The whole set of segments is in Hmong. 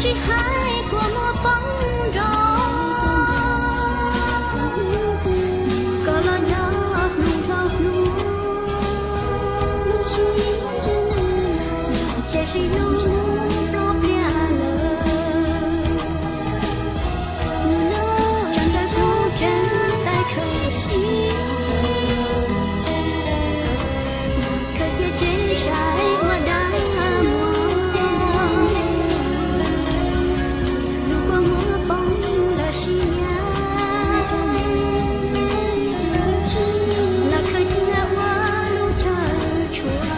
Tsis hais kua muag poob nrov, koj los nco hnub dhau hnub, ces sis hnub ploj pliag lawm. Tsam ntawd kuv tseem tais khaws siab, khaws cia tsev saib ua dab muag. Lub kua muag poob lawm sib yav, los khaws cia ua lub chaw tshuam.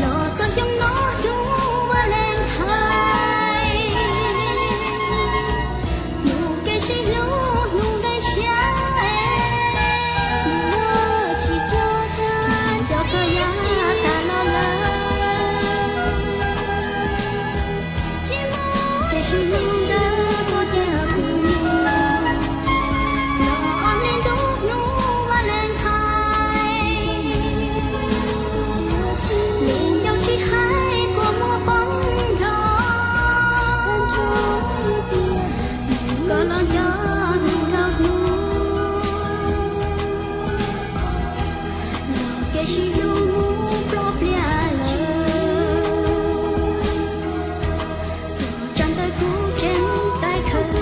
Los txog xyoo no hnub Valentine, hnub kev sib hlub hnub dai siab, mus ua si tso tag, cov txog yav tas los lawm. Tsis muaj kev sib hlub ntawm koj thiab kuv, los ob hlis ntuj hnub Valentine, lwm yau tsis hais kua muag poob nrov, koj los nco hnub dhau hnub, kev sib hlub ploj pliag lawm. Tsam ntawd kuv tseem tais khaws,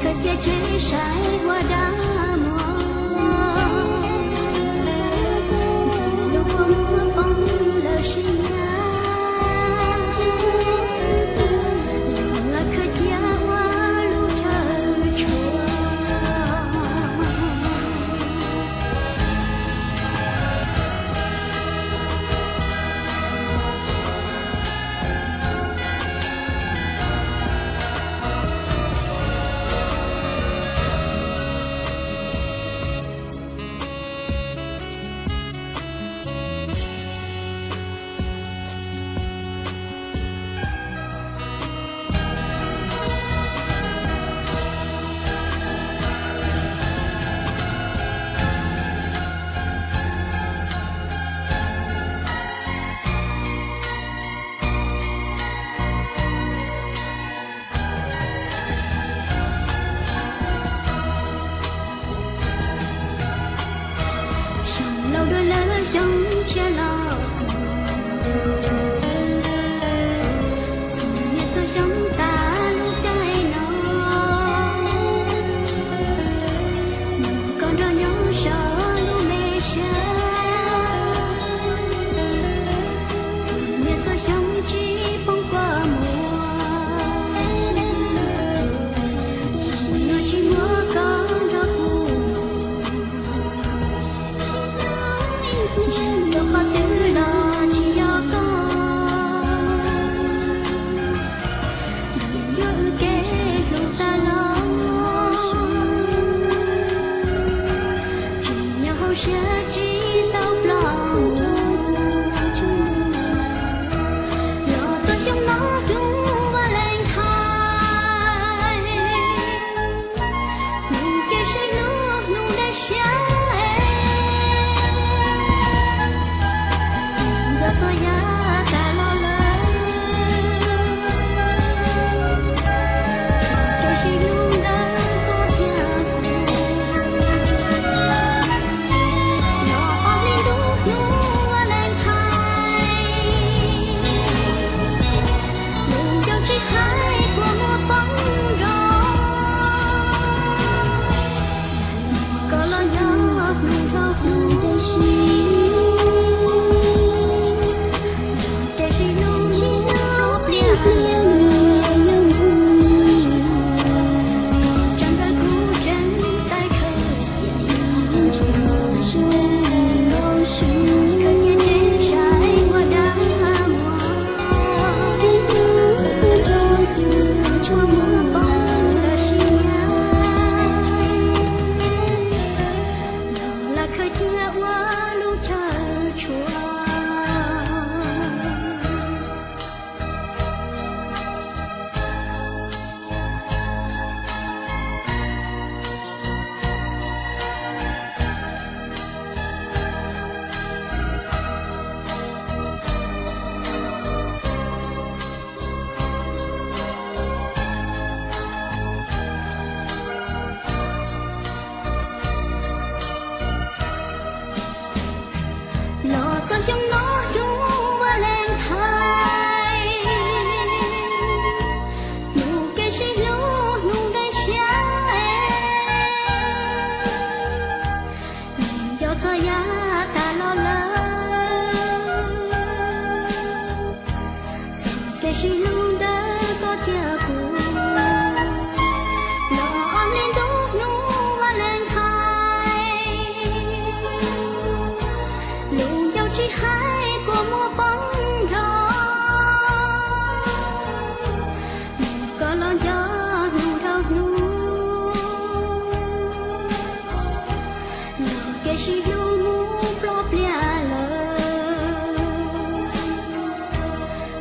khaws cia tsev saib ua dab muag. Lub kua muag poob lawm sib yav, los khaws cia ua lub chaw tshuam. Xyoo laus dua lawm xyoo tshiab los txog, txhua niaj txhua xyoo tas lub caij no, muaj koj nrog nyob saum lub me sab, txhua niaj txhua xyoo tsis poob kua muag, xyoo no tsis muaj koj nrog kuv, txog qhov twg los tsis yog koj, yuav wb kev hlub tas los, tseem nyob hauv siab tsis tau ploj. Los txog xyoo no hnub Valentine, hnub kev sib hlub hnub dai siab, los txog yav tas los lawm, kev sib hlub ntawm koj thiab kuv, los ob hlis ntuj hnub Valentine, lwm yau tsis hais kua muag poob nrov, koj los nco hnub dhau hnub, kev sib hlub pliag pliag, tsam ntawd kuv tseem tais khaws, khaws cia tsev saib ua dab muag, Sib hlub ntawm koj thiab kuv los ob hlis ntuj hnub Valentine, lus ncauj tsis hais kua muag poob nrho, koj los nco hnub dhau hnub, los kev sib hlub mus ploj pliag lawm.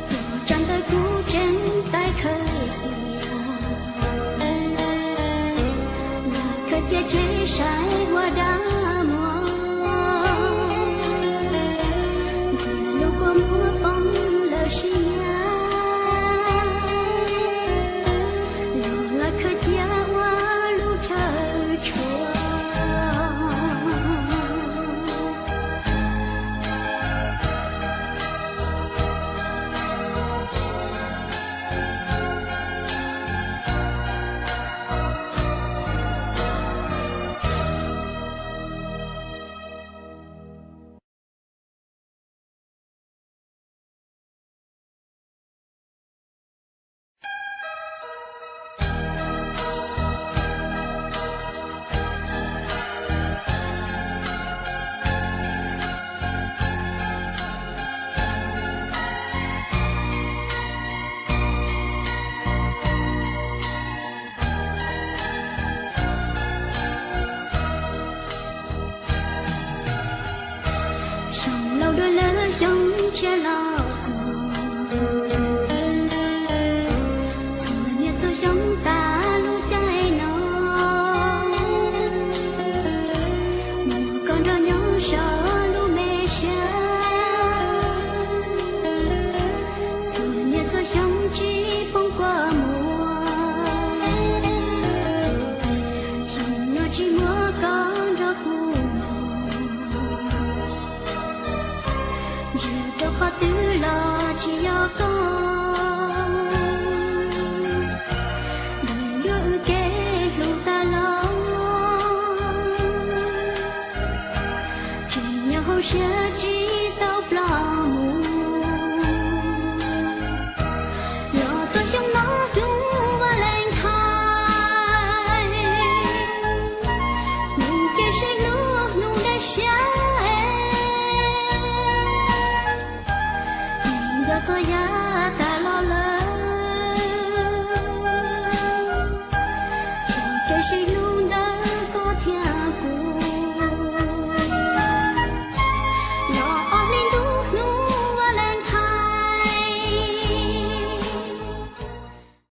Tus tsam ntawd kuv tseem tais khawb tias, yam khawb cia tsev saib ua dab muag, ntxim hlub kua muag poob lawm sib nyiam, los lawv khawb cia ua lub chaw tshua. Xyoo laus dua lawm xyoo tshiab los txog, txhua niaj txhua xyoo tas lub caij no, muaj koj nrog nyob saum lub me siab, txhua niaj txhua xyoo tsis poob kua muag, xyoo no tsis muaj koj nrog kuv los, ntsia rau qhov twg los tsis yog koj, nrog wb kev hlub tas los, tseem nyob hauv siab tsis tau ploj mus. Los txog xyoo no hnub Valentine, hnub kev sib hlub hnub dej siab, nco txog yav tas los lawm, txog kev sib hlub